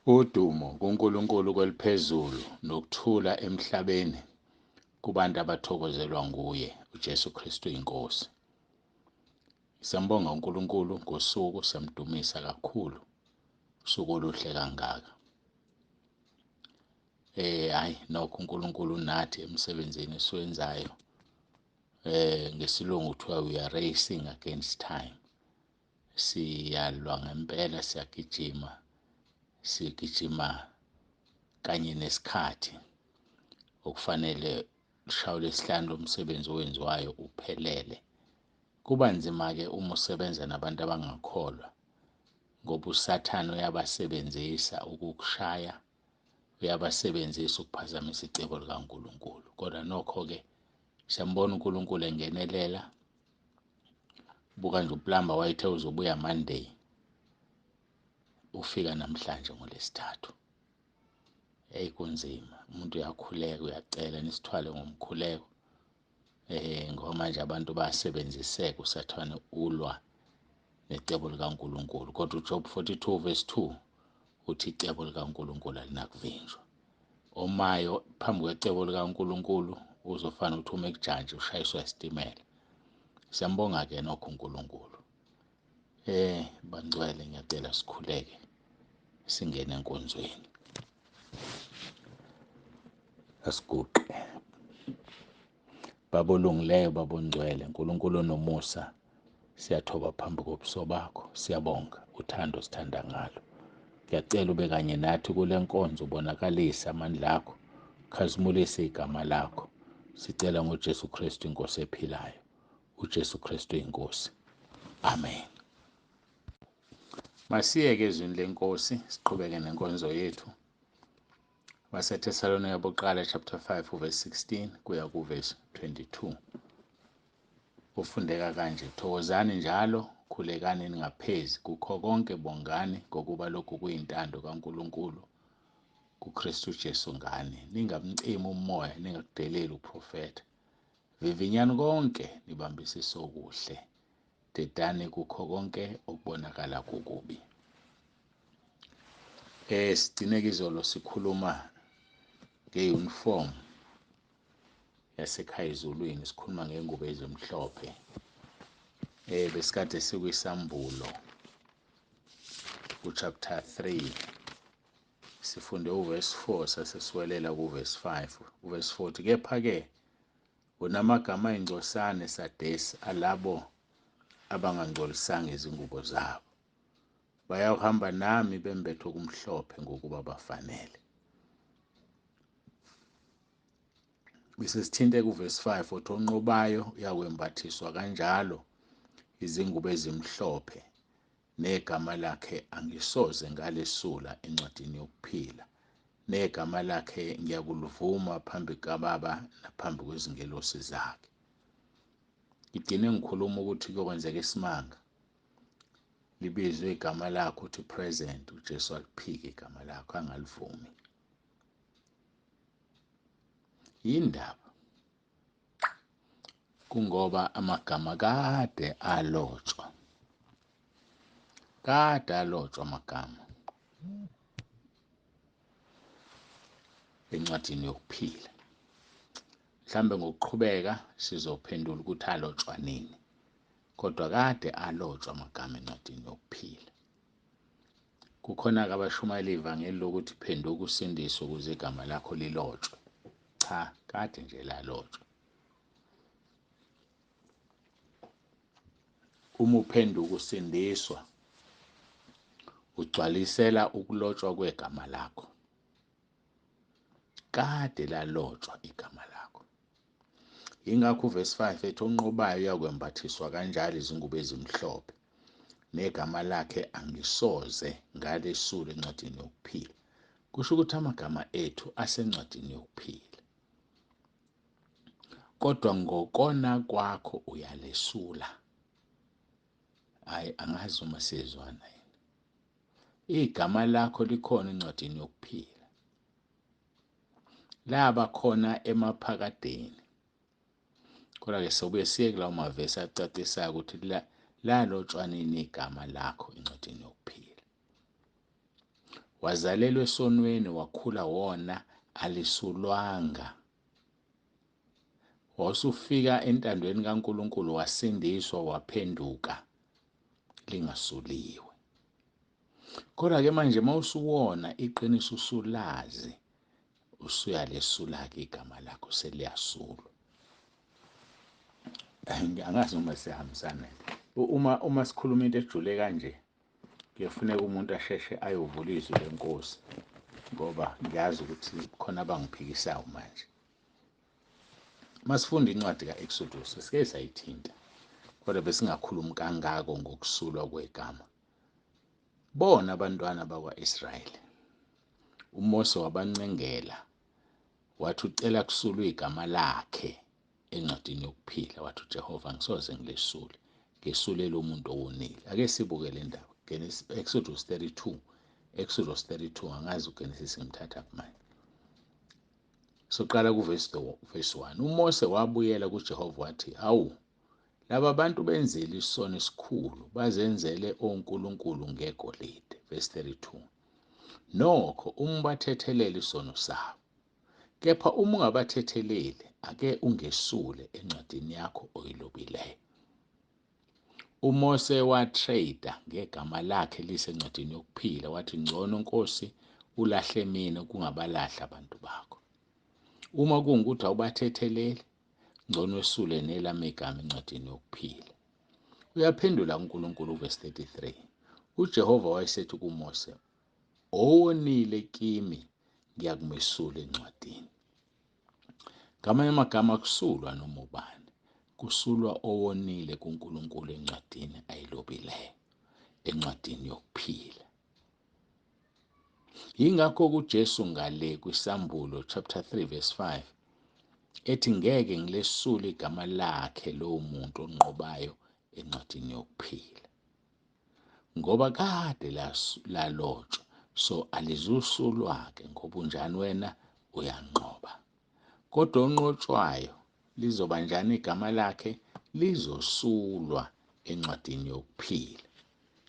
Udumo kuNkulunkulu kweliphezulu nokuthula emhlabeni kubantu abathokozelwa nguye uJesu Kristu inkosi. Siyambonga uNkulunkulu ngosuku, siyamdumisa kakhulu usuku oluhle kangaka. Hayi nokho uNkulunkulu unathi emsebenzini esiwenzayo. Ngesilungu kuthiwa we are racing against time. Siyalwa ngempela, siyagijima, sigijima kanye nesikhathi okufanele ushaywe lesihlanu lomsebenzi owenziwayo uphelele. Kuba nzima-ke uma usebenza nabantu abangakholwa, ngoba uSathane uyabasebenzisa ukukushaya, uyabasebenzisa ukuphazamisa icebo likaNkulunkulu. Kodwa nokho-ke siyambona uNkulunkulu engenelela. Buka nje uplamba wayethe uzobuya Monday, ufika namhlanje ngoLwesithathu. Eyi kunzima, umuntu uyakhuleka, uyacela, nisithwale ngomkhuleko. Ngoba manje abantu bayasebenziseka, uSathane ulwa necebo likaNkulunkulu. Kodwa uJob 42 verse 2 uthi icebo likaNkulunkulu alinakuvinjwa. Omayo phambi kwecebo likaNkulunkulu uzofana ukuthi ume kujantshi ushayiswa isitimela. Siyambonga-ke nokho uNkulunkulu. Bangcwele, ngiyacela sikhuleke singene enkonzweni. Asiguqe. Baba olungileyo, Baba ongcwele, uNkulunkulu onomusa, siyathoba phambi kobuso bakho, siyabonga uthando sithanda ngalo. Ngiyacela ube kanye nathi kule nkonzo, ubonakalise amandla akho, khazimulise igama lakho. Sicela ngoJesu Kristu inkosi ephilayo, uJesu Kristu inkosi. Amen. Masiyeke ezwini lenkosi, siqhubeke nenkonzo yethu. WaseThesalonika bokuqala chapter 5 verse 16 kuya ku verse 22. Ufundeka kanje: thokozani njalo, khulekani ningaphezi, kukho konke bongani, ngokuba lokhu kuyintando kaNkulunkulu kuKristu Jesu ngani. Ningamcimi umoya, ningakudeleli uprofetha. Vivinyani konke, nibambisise okuhle. Dedani kukho konke okubonakala kukubi. Sigcine izolo sikhuluma ngeuniform yasekhaya ezulwini, sikhuluma ngengubo ezimhlophe. Besikade sikwisambulo ku chapter 3, sifunde uverse 4 sasesiwelela kuverse 5. Uverse 4, kepha-ke unamagama ayingcosane eSadesi alabo abangangcolisanga izingubo zabo, bayawuhamba nami bembethe okumhlophe ngokuba bafanele. Bese sithinte kuverse 5 othi onqobayo uyakwembathiswa kanjalo izingubo ezimhlophe, negama lakhe angisoze ngalesula encwadini yokuphila, negama lakhe ngiyakulivuma phambi kaBaba naphambi kwezingelosi zakhe. Ngigcine ngikhuluma ukuthi kuyokwenzeka isimanga, libizwe igama lakho uthi present, uJesu aliphike igama lakho angalivumi. Yindaba kungoba amagama kade alotshwa, kade alotshwa amagama encwadini yokuphila. Mhlambe ngokuqhubeka sizophendula ukuthi alotshwa nini, kodwa kade alotshwa amagama encwadini yokuphila. Kukhona-ke abashumayela ivangeli lokuthi phenduka usindiswe ukuze igama lakho lilotshwe. Cha, kade nje lalotshwa. Uma uphenduka usindiswa, ugcwalisela ukulotshwa kwegama lakho. Kade lalotshwa igama lakho. Yingakho uverse 5 ethi onqobayo uyakwembathiswa kanjalo izingubo ezimhlophe, negama lakhe angisoze ngalesula encwadini yokuphila. Kusho ukuthi amagama ethu asencwadini yokuphila, kodwa ngokona kwakho uyalesula. Hayi, angazi uma siyezwana yini. Igama lakho likhona encwadini yokuphila, laba khona emaphakadeni. Kodwa-ke sobuye siye kulawo mavesi acacisayo ukuthi lalotshwa nini igama lakho encwadini yokuphila. Wazalelwa esonweni, wakhula wona, alisulwanga. Wasufika entandweni kaNkulunkulu, wasindiswa, waphenduka, lingasuliwe. Kodwa-ke manje mawusuwona iqiniso usulazi, usuyalesula-ke igama lakho, seliyasulwa. Angazi noma siyahambisana. Uma sikhuluma into ejule kanje, kuyafuneka umuntu asheshe ayovula izwi leNkosi, ngoba ngiyazi ukuthi khona abangiphikisayo manje. Masifunda incwadi ka-Exodus, sike sayithinta, kodwa besingakhulumi kangako ngokusulwa kwegama. Bona abantwana bakwa-Israyeli, uMose wabancengela, wathi ucela kusulwe igama lakhe encwadini yokuphila. Wathi uJehova, ngisoze ngilesule, ngesulela umuntu owonile. Ake sibuke le ndaba, Genesis, Exodus 32, Exodus 32, angazi uGenesis ngimthatha manje. Soqala kuvesi verse 1. UMose wabuyela kuJehova wathi, awu, laba bantu benzile isono esikhulu, bazenzele onkulunkulu ngegolide. Verse 32. Nokho uma ubathethelele isono sabo, kepha uma ungabathetheleli, ake ungesule encwadini yakho oyilobileyo. UMose watrade ngegama lakhe lisencwadini yokuphila, wathi ngcono Nkosi ulahle mina kungabalahla abantu bakho. Uma kungukuthi awubathetheleli, ngcono wesule nelami igama encwadini yokuphila. Uyaphendula uNkulunkulu verse 33. UJehova wayesethi kuMose, owonile kimi ngiyakumesula encwadini. Ngamanye amagama kusulwa noma ubani, kusulwa owonile kuNkulunkulu encwadini ayilobileyo, encwadini yokuphila. Yingakho kuJesu ngale kwiSambulo chapter 3 verse 5 ethi ngeke ngilesule igama lakhe lowo muntu onqobayo encwadini yokuphila, ngoba kade lalotshwa, so alizusulwa-ke ngoba unjani wena uyanqoba. Kodwa onqotshwayo lizoba njani igama lakhe? Lizosulwa encwadini yokuphila.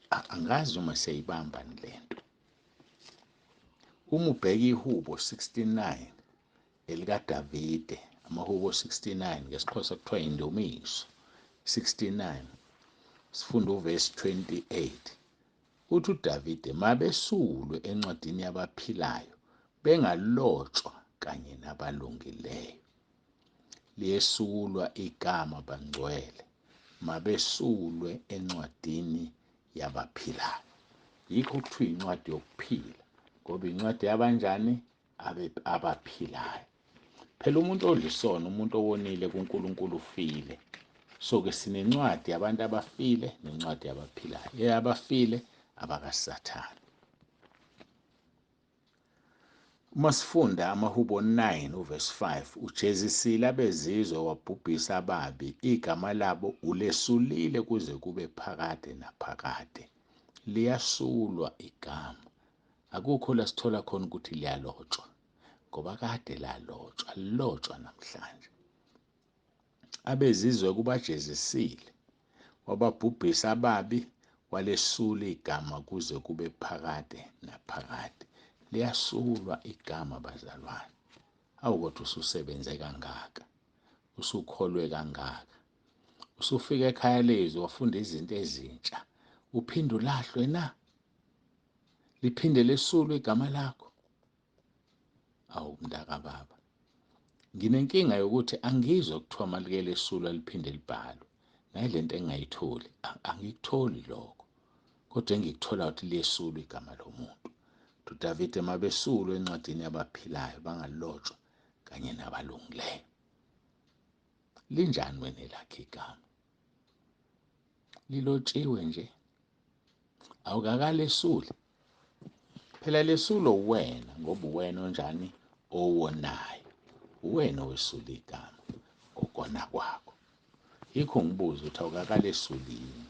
Angazi uma siyayibamba lento. Uma ubheka iHubo 69 elikaDavide, amaHubo 69 ngesiXhosa kuthiwa indumiso 69, sifunda uvesi 28. Uthi uDavide, mabesulwe encwadini yabaphilayo, bengalotshwa kanye nabalungileyo. Liyesulwa igama bangcwele, mabesulwe encwadini yabaphilayo. Yikho kuthiwa incwadi yokuphila, ngoba incwadi yabanjani? Abaphilayo. Phela umuntu odla isono, umuntu owonile kuNkulunkulu ufile. So ke sinencwadi yabantu abafile nencwadi yabaphilayo. Eyabafile abakaSathane. Uma sifunda amaHubo 9 uverse 5, ujezisile abezizwe wabhubhisa ababi, igama labo ulesulile kuze kube phakade naphakade. Liyasulwa igama. Akukho la sithola khona ukuthi liyalotshwa, ngoba kade lalotshwa, lilotshwa namhlanje. Abezizwe kubajezisile, wababhubhisa ababi, walesula igama kuze kube phakade naphakade. Liyasulwa igama bazalwane. Awu kodwa ususebenze kangaka, usukholwe kangaka, usufika ekhaya lezwi wafunda izinto ezintsha, uphinde ulahlwe na? Liphinde lesulwe igama lakho? Awu mntaka baba, nginenkinga yokuthi angizwa kuthiwa malike lesulwa liphinde libhalwe. Nayi lento engingayitholi, angikutholi lokho, kodwa engikuthola ukuthi liyesulwa igama lomuntu. UDavide mabesulwe encwadini yabaphilayo, bangalotshwa kanye nabalungileyo. Linjani wena elakhe igama? Lilotshiwe nje, awukakalesuli. Phela lesulo wena, ngoba uwena onjani? Owonayo. Uwena owesula igama ngokona kwakho. Yikho ngibuza ukuthi awukakalesuli yini?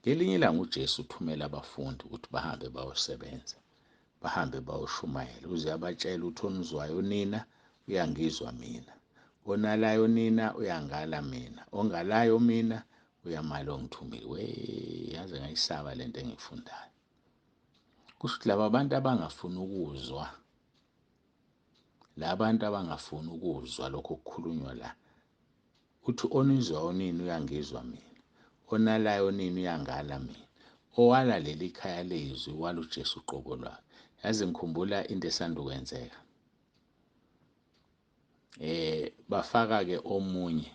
Ngelinye ilanga uJesu uthumela abafundi ukuthi bahambe bayosebenza, bahambe bayoshumayela. Uze abatshele ukuthi onizwayo nina uyangizwa mina, onalayo nina uyangala mina, ongalayo mina uyamala ongithumile. We, yaze ngayisaba lento engiyifundayo. Kusho ukuthi laba bantu abangafuni ukuzwa, labantu abangafuni ukuzwa lokho okukhulunywa la, uthi onizwa onini uyangizwa mina, onalayo onini uyangala mina, owala leli khaya lezwi wala uJesu uqobo lwakhe. Yazi ngikhumbula into esandukwenzeka. Bafaka ke omunye,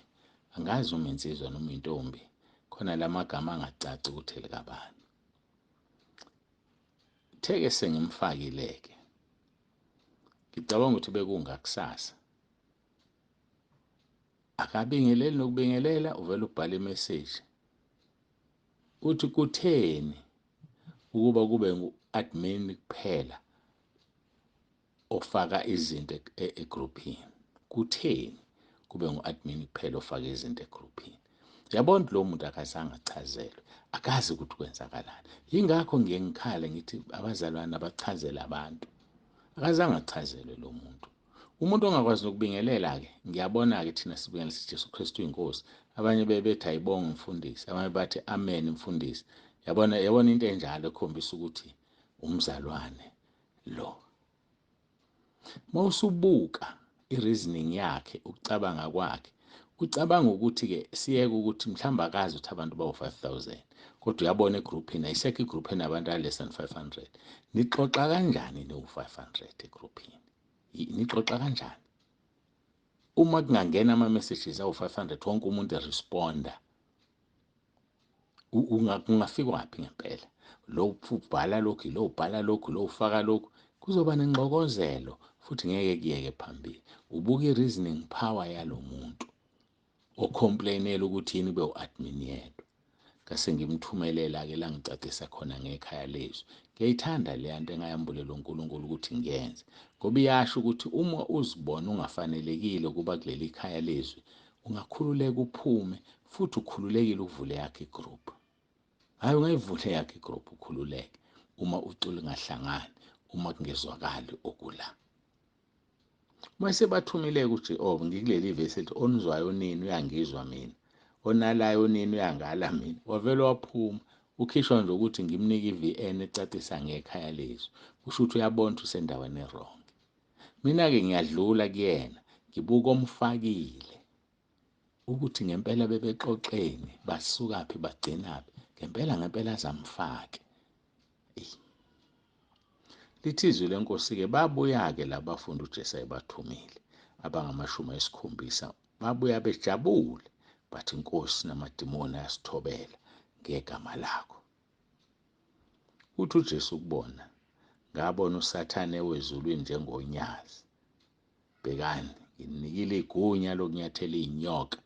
angazi uma insizwa noma intombi, khona lamagama angacaci ukuthi elikabani. Theke sengimfakile-ke, ngicabanga ukuthi bekungakusasa, akabingeleli nokubingelela, uvele ubhale imeseji uthi kutheni ukuba kube ngu-admin kuphela ofaka izinto egruphini? Kutheni kube ngu-admin kuphela ofaka izinto egruphini? Yabona lo muntu akazange achazelwe, akazi ukuthi kwenzakalani. Yingakho ngiye ngikhale ngithi abazalwane abachazele abantu. Akazange achazelwe lo muntu. Umuntu ongakwazi nokubingelela-ke, ngiyabona-ke thina sibingelela sithi Jesu Kristu inkosi. Abanye bebethi ayibonge mfundisi, abanye bathi amen mfundisi. Yabona, yabona into enjalo ekhombisa ukuthi umzalwane lo. Mawusubuka i-reasoning yakhe, ukucabanga kwakhe, ucabanga ukuthi-ke siyeke ukuthi mhlawumbe akazi ukuthi abantu bawu-5,000, kodwa uyabona egruphini ayisekho igroup enabantu a-less than 500. Nixoxa kanjani niwu-500 egruphini? Nixoxa kanjani? Uma kungangena ama-messages awu-500 wonke umuntu eresponda, kungafikwaphi ngempela? Lo ubhala lokhu, lo ubhala lokhu, lo ufaka lokhu, kuzoba nengxokozelo futhi ngeke kuyeke phambili. Ubuka i-reasoning power yalo muntu ocomplainela ukuthi yini kube u-admin yedwa. Ngase ngimthumelela-ke la ngicacisa khona ngekhaya lezwi. Ngiyayithanda leya nto engayambulela uNkulunkulu ukuthi ngiyenze, ngoba iyasho ukuthi uma uzibona ungafanelekile ukuba kuleli khaya lezwi, ungakhululeka uphume, futhi ukhululekile ukuvula eyakho igroup. Hhayi, ungayivula eyakho igroup ukhululeke uma ucula ungahlangani, uma kungezwakali okula. Uma sebathumile-ke uJehova, ngikuleli vesi elithi onizwayo nini uyangizwa mina, onalayo nini uyangala mina, wavele waphuma. Ukhishwa nje ukuthi ngimnike i-VN ecacisa ngekhaya lezwi, kusho ukuthi uyabona ukuthi usendaweni e-wrong. Mina-ke ngiyadlula kuyena, ngibuka omfakile ukuthi ngempela bebexoxeni, basukaphi bagcinaphi, ngempela ngempela azamfake. Lithi izwi lenkosi-ke, babuya-ke labafundi uJesu ayebathumile abangama-70, babuya bejabule, bathi Nkosi, namadimoni ayasithobela ngegama lakho. Uthi uJesu kubona, ngabona uSathane ewezulwini njengonyazi. Bhekani, ngininikile igunya lokunyathela iy'nyoka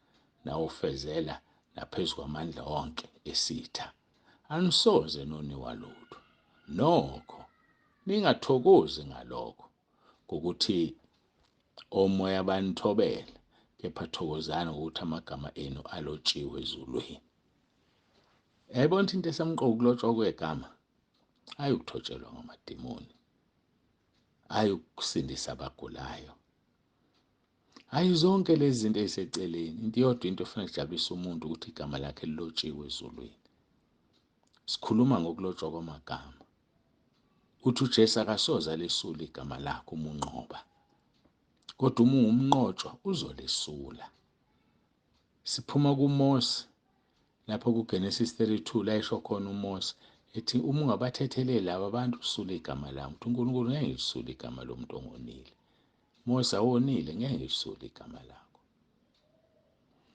nawofezela naphezu kwamandla onke esitha. Anisoze noniwa lutho. Nokho ningathokozi ngalokho ngokuthi omoya banithobela, kepha thokozani ngokuthi amagama enu alotshiwe ezulwini. Yayibona ukuthi into esemqoka ukulotshwa kwegama, hhayi ukuthotshelwa ngamadimoni, hhayi ukusindisa abagulayo, hhayi zonke lezi zinto eziseceleni. Into iyodwa into efuna kujabulisa umuntu ukuthi igama lakhe lilotshiwe ezulwini. Sikhuluma ngokulotshwa kwamagama. Uthi uJesu akasoze alesula igama lakho uma unqoba, kodwa uma ungumnqotshwa uzolesula. Siphuma kuMose lapho kuGenesis 32 la esho khona uMose ethi uma ungabathetheleli laba bantu usula igama lami. Uthi uNkulunkulu ngeke ngilisule igama lomuntu ongonile. Mose awonile, ngeke ngilisule igama lakho.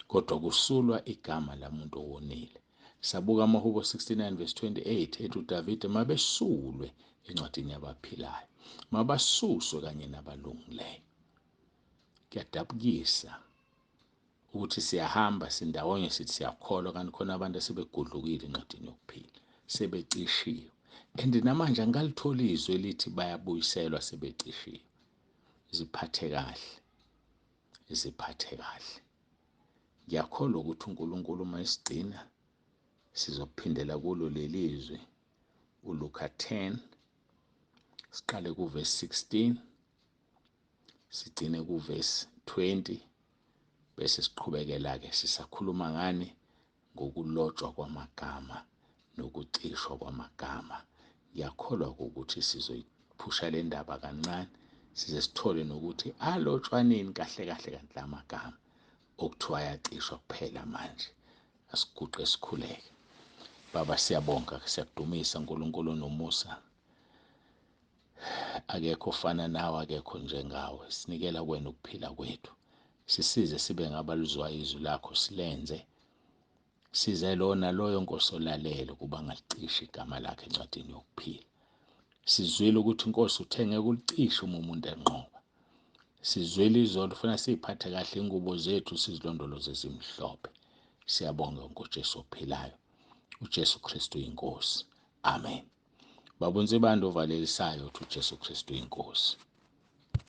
Kodwa kusulwa igama lamuntu owonile. Sabuka amaHubo 69 verse 28 ethi uDavide mabesulwe encwadini yabaphilayo, mabasuswe kanye nabalungileyo. Kuyadabukisa ukuthi siyahamba sindawonye sithi siyakholwa, kanti khona abantu asebegudlukile encwadini yokuphila, sebecishiwe. And namanje angalitholi izwi elithi bayabuyiselwa sebecishiwe. Ziphathe kahle, ziphathe kahle. Ngiyakholwa ukuthi uNkulunkulu uma esigcina sizophindela kulo leli zwi, uLuka 10 siqale kuverse 16 sigcine kuverse 20, bese siqhubekela-ke sisakhuluma ngani? Ngokulotshwa kwamagama nokucishwa kwamagama. Ngiyakholwa ukuthi sizoyiphusha le ndaba kancane size sithole nokuthi alotshwa nini kahle kahle kanti la magama okuthiwa ayacishwa kuphela manje. Asiguqe sikhuleke. Baba, siyabonga, siyakudumisa uNkulunkulu onomusa. Akekho ofana nawe, akekho njengawe. Sinikela kuwena ukuphila kwethu. Sisize sibe ngabalizwayo izwi lakho, silenze. Size lona loyo Nkosi olalele ukuba angalicishi igama lakhe encwadini yokuphila. Sizwile ukuthi Nkosi uthe ngeke ulicishe uma umuntu enqoba. Sizwile izolo ufuna siyiphathe kahle ingubo zethu sizilondoloze zimhlophe. Siyabonga ngoJesu ophilayo. uJesu Kristu inkosi. Amen. Baba uNsibande ovalelisayo uthi uJesu Kristu inkosi.